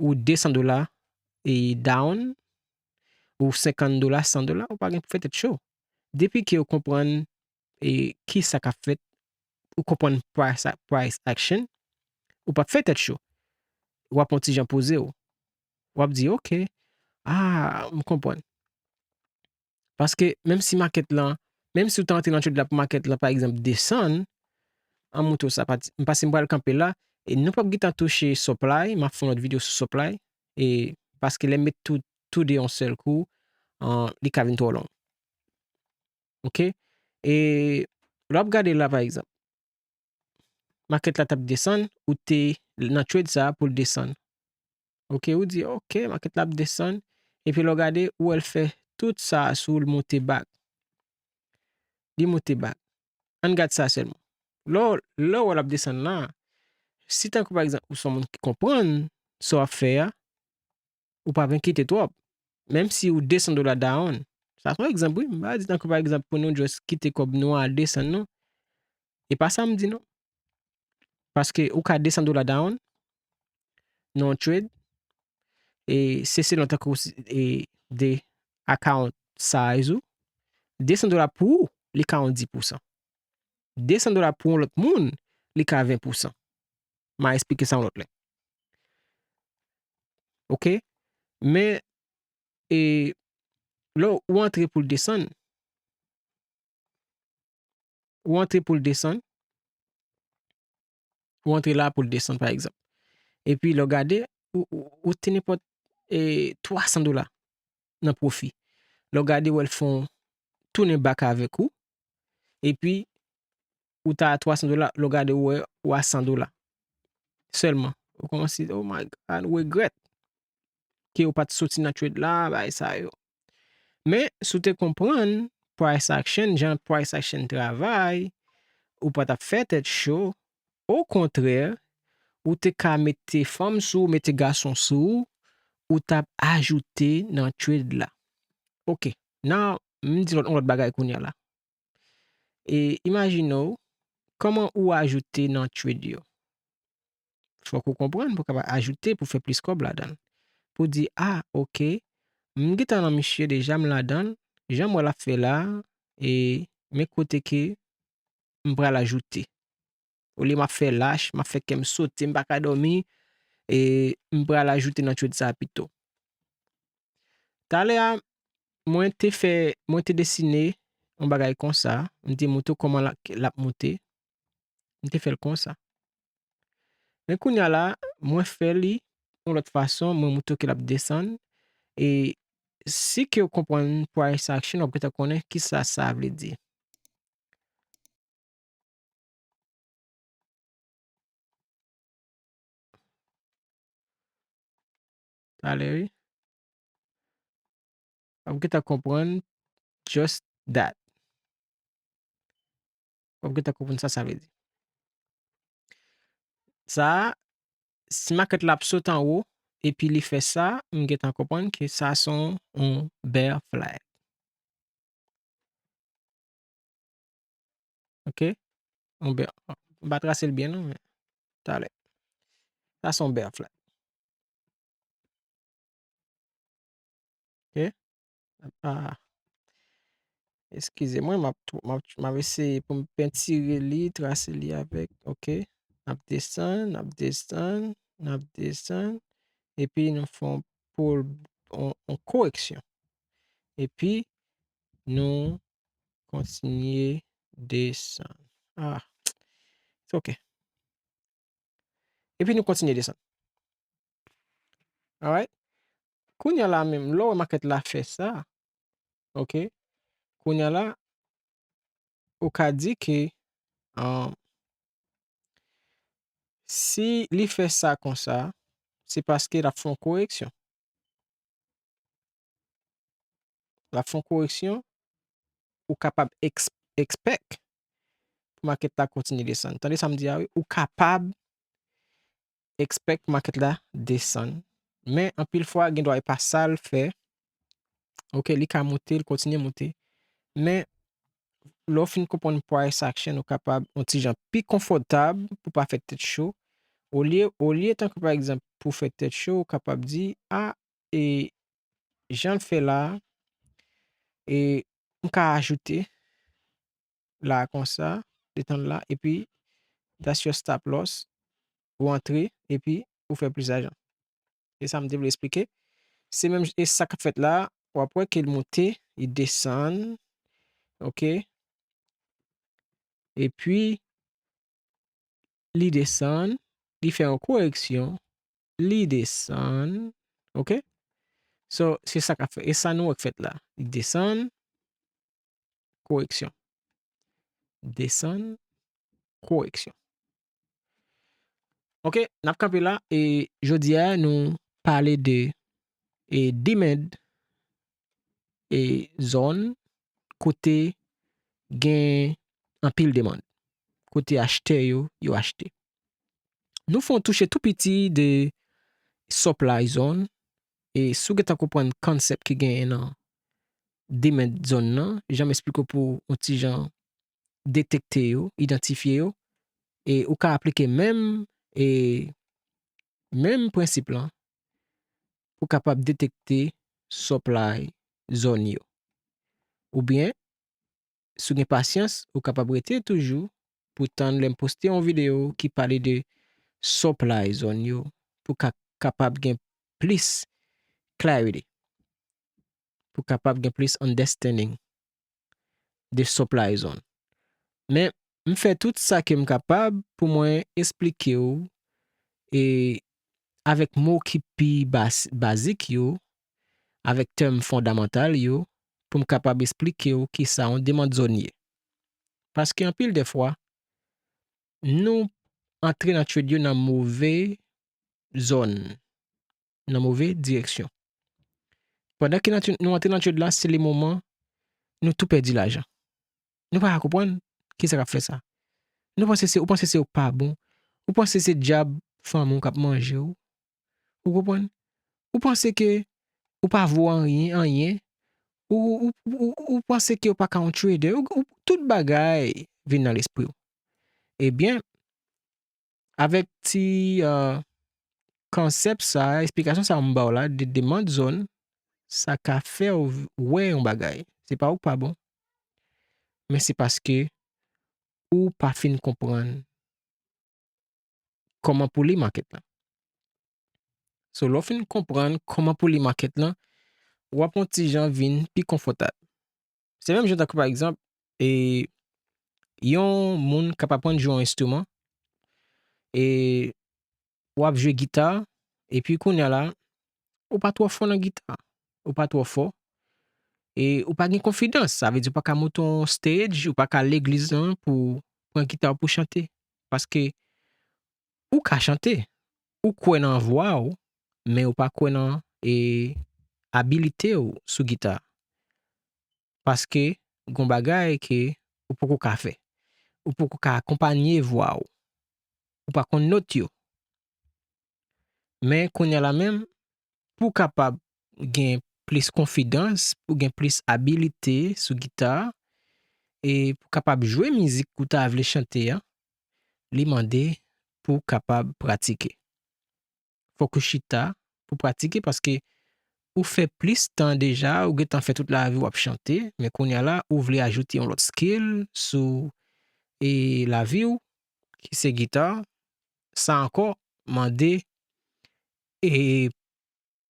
ou de san dola, e down, ou senkant dola, san dola, ou pa gen pou fè tèt cho. Depi ke w konprann, e ki sa k ap fèt, ou konprann price, price action, ou p ap fè tèt cho. W ap yon ti jan poze w. W ap di, oke, a, m konprann. Paske menm si makèt lan, menm si w ta antre nan trade la pou makèt lan, pa egzanp, desann, an montre w sa, pati, m pase m pral kanpe la, e nou p ap gentan touche supply, m ap fè yon lòt videyo sou supply, e paske lè m met tou, tou de yon sèl kou, an, li ka vin twò long. Oke? E lè w ap gade la, pa egzanp, makèt la t ap desann, ou te nan trade sa a pou l desann. Oke, ou di, oke, makèt la ap desann. Epi lè w gade, ou wè l fè tout sa a sou l monte back. Li monte back. Ann gad sa sèlman. Lè w, lè w wè l ap desann la, si tankou pa egzanp, ou se yon moun ki konprann sa w ap fè a, ou pa vin kite twòp. Menm si ou de san dola down. Sa se yon egzanp, wi. M pa di tankou pa egzanp pou nou just kite kòb nou a desann, non. E pa sa m di, non. Paske ou ka de san dola down nan yon trade, e se selon tankou si, e de account size ou, de san dola pou ou, li ka yon dis pousan. De san dola pou yon lòt moun, li ka ven pousan. M a eksplike sa yon lòt lè. Oke? Men, e lè w antre pou l desann, ou antre pou l desann, ou antre la pou l desann, pa egzanp. Epi lè w gade, ou, ou, ou te nenpòt, e, twa san dola nan pwofi. Lè w gade, w wè l fè yon tounen back avèk ou. Epi, ou ta a twa san dola, lè w gade, w wè, w a san dola. Sèlman. Ou kòmanse, oh my God, regret ke ou pa t soti nan trade la, bagay sa yo. Men, si w te konprann price action, jan price action travay, ou pa t ap fè tèt cho. Okontrè, ou te ka mete fanm sou ou, mete gason sou ou, ou t ap ajoute nan trade la. Ok, nan, m di lòt, yon lòt bagay kounye a la. E imajine w, kòman ou ajoute nan trade yo? Fòk ou konprann pou w kapab ajoute pou fè plis kòb ladan l. Pou di, ah, ok, m gentan nan misye deja, m ladan l, jan m wè l ap fè la, e men kote ke m pral ajoute. Olye m ap fè lach, m ap fè kè m sote, m pa ka dòmi, e m pral ajoute nan trade sa a pito. Talè a, mwen te fè, mwen te desine yon bagay konsa, m te montre w kòman l ap, l ap monte. M te fè l konsa. Men kounye a la, mwen fè li yon lòt fason, mwen montre w ke l ap desann. E si ke w konprann price action, w ap gentan konnen kisa sa vle di. Talè, wi. W ap gentan konprann just that. W ap gentan konprann sa sa vle di. Sa a, si makèt la ap sot anwo, epi li fè sa, m gentan konprann ke sa se yon, yon bear flag. Ok? Yon bear, m pa trase l byen non, men talè. Sa se yon bear flag. Ok? Ah. Eskize mwen, m ap, m ap, m ap eseye pou m pentire li, trase li avèk, ok? N ap desann, n ap desann, n ap desann, epi nou fè yon pull, yon, yon koreksyon. Epi nou kontinye desann. Ah, it's ok. Epi nou kontinye desann. Alright? Kounye a la menm, lè w wè makèt la fè sa, ok? Kounye a la, ou ka di ke, um, si li fè sa konsa, se paske l ap fè yon koreksyon. L ap fè yon koreksyon, ou kapab eks-, expect pou makèt la kontinye desann. Tande sa m di a, wi, ou kapab expect pou makèt la desann. Men, anpil fwa, gen dwa e pa sa l fè. Ok, li ka monte, l kontinye monte. Men, lè w fin konprann price action, ou kapab yon ti jan pi konfòtab pou pa fè tèt cho. Olye, olye tankou pa egzanp, pou fè tèt cho, ou kapab di, a, e jan l fè la, e m ka ajoute la konsa, detann la, epi that's your stop loss, ou antre, epi ou fè plis lajan. E sa m te vle eksplike. Se menm, e sa k ap fèt la, w ap wè ke l monte, li desann, ok? Epi, li desann, li fè yon koreksyon, li desann, ok? So, se sa k ap fèt. E sa nou wè k fèt la. Li desann, koreksyon. Desann, koreksyon. Ok, n ap kanpe la, e jodi a, nou pale de, e demand, e zòn kote gen anpil demann, kote achtè yo, yo achte. Nou fè yon touche tou piti de supply zone, e si w gentan konprann konsèp ki genyen nan demand zòn nan, jan m eksplike w pou yon ti jan detekte yo, idantifye yo, e ou ka aplike menm, e menm prensip lan pou kapab detekte supply zòn yo. Oubyen, si w gen pasyans, ou kapab rete toujou pou tann lè m poste yon videyo ki pale de supply zòn yo, pou ka, kapab gen plis clarity, pou kapab gen plis understanding de supply zone. Men, m fè tout sa ke m kapab pou mwen eksplike w, e avèk mo ki pi bas-, bazik yo, avèk tèm fondamantal yo, pou m kapab eksplike w kisa yon demand zòn ye. Paske anpil de fwa, nou antre nan trade yo nan move zòn, nan move direksyon. Pandan ke nan, nou antre nan trade la, se le moman nou tou pèdi lajan. Nou pa ka konprann kisa k ap fè sa. Nou panse se, ou panse se ou k pa bon. Ou panse se dyab fanmi w k ap manje w. Ou konprann? Ou panse ke ou pa vo anyen, anyen. Ou, ou, ou, ou panse ke ou pa ka yon trader. Ou, ou, tout bagay vin nan lespri w. Ebyen, avèk ti, euh, konsèp sa, esplikasyon sa m ba w la, de, de mant zòn, sa ka fè w wè yon bagay. Se pa ou k pa bon, men se paske ou pa fin konprann kòman pou li makèt lan. So, lè w fin konprann kòman pou li makèt lan, w ap yon ti jan vin pi konfòtab. Se menm jan tankou, pa egzanp, e, yon moun k ap aprann jwe yon enstriman, e, w ap jwe gita, epi kounye a la, ou pa twò fò nan gita, ou pa twò fò, e ou pa gen konfidans, sa vle di ou pa ka moute yon stage, ou pa ka legliz lan pou pran gita w pou chante. Paske ou ka chante, ou kwè nan vwa w, men ou pa kwè nan, e, abilite w sou gita. Paske gon bagay ke ou poko ka fè. Ou poko ka akonpanye vwa w. Ou pa konn nòt yo. Men kounye a la menm, pou w kapab gen plis konfidans, pou w gen plis abilite sou gita, e pou w kapab jwe mizik ou ta vle chante a, li mande pou w kapab pratike. Fòk ou chita pou pratike, paske ou fè plis tan deja, ou gentan fè tout lavi w ap chante, men kounye a la, ou vle ajoute yon lòt skill sou, e, lavi w, ki se gita. Sa ankò mande, e,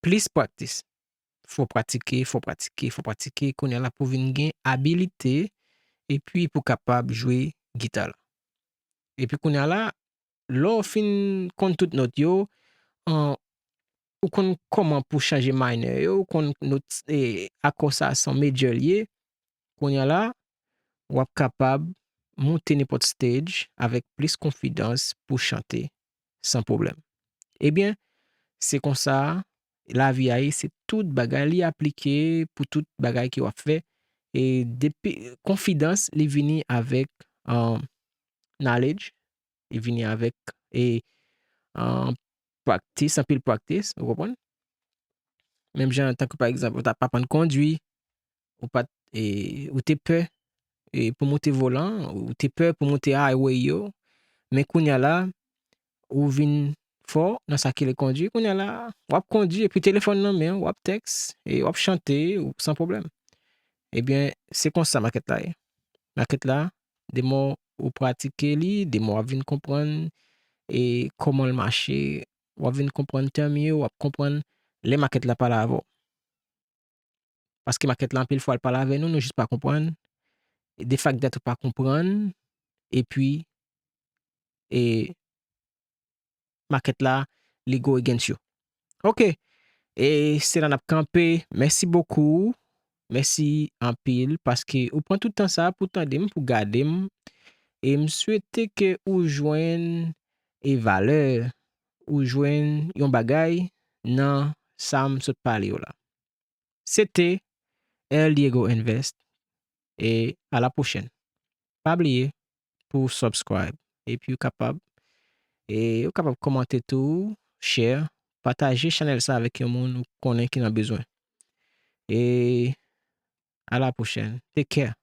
plis practice. Fò pratike, fò pratike, fò pratike. Kounye a la pou vin gen abilite, epi pou kapab jwe gita la. Epi kounye a la, lè w fin konn tout nòt yo, an, ou konn kòman pou chanje minor yo, ou konn nòt, e, akò sa a se yon major l ye, kounye a la, w ap kapab moute nenpòt stage avèk plis konfidans pou chante san pwoblèm. Ebyen, se konsa lavi a ye, se tout bagay li aplike pou tout bagay ke w ap fè. E depi konfidans, li vini avèk, um, knowledge, li vini avèk, e, um, practice, anpil practice, ou konprann? Menm jan, tankou pa egzanp, ou t ap aprann kondwi, ou pa t, e, ou te pè, e, pou moute volan, ou te pè pou moute highway yo, men kounye a la, ou vin fò nan sa ki rele kondwi, kounye a la, w ap kondwi epi telefòn nan men w, w ap tèks, e w ap chante, ou, san pwoblèm. Ebyen, se konsa makèt la ye. Makèt la, demò ou pratike li, demò w ap vin konprann, e, kòman l mache, w ap vin konprann tèm yo, w ap konprann lè makèt la pale avè w. Paske makèt la, anpil fwa, l pale avè nou, nou jis pa konprann. E de fact that ou pa konprann, epi, e, makèt la, li go against you. Ok. E se la n ap kanpe. Mèsi bokou. Mèsi anpil paske ou pran tout tan sa pou tande m, pou gade m. E m swete ke ou jwenn e valè, ou jwenn yon bagay nan sa m sot pale yo la. Se te El Diego Invest. E a la pwochèn. Pa bliye pou subscribe. Epi ou kapab, e ou kapab kòmante tou, share, pataje chanèl sa avèk yon moun ou konnen ki nan bezwen. E a la pwochèn. Take care.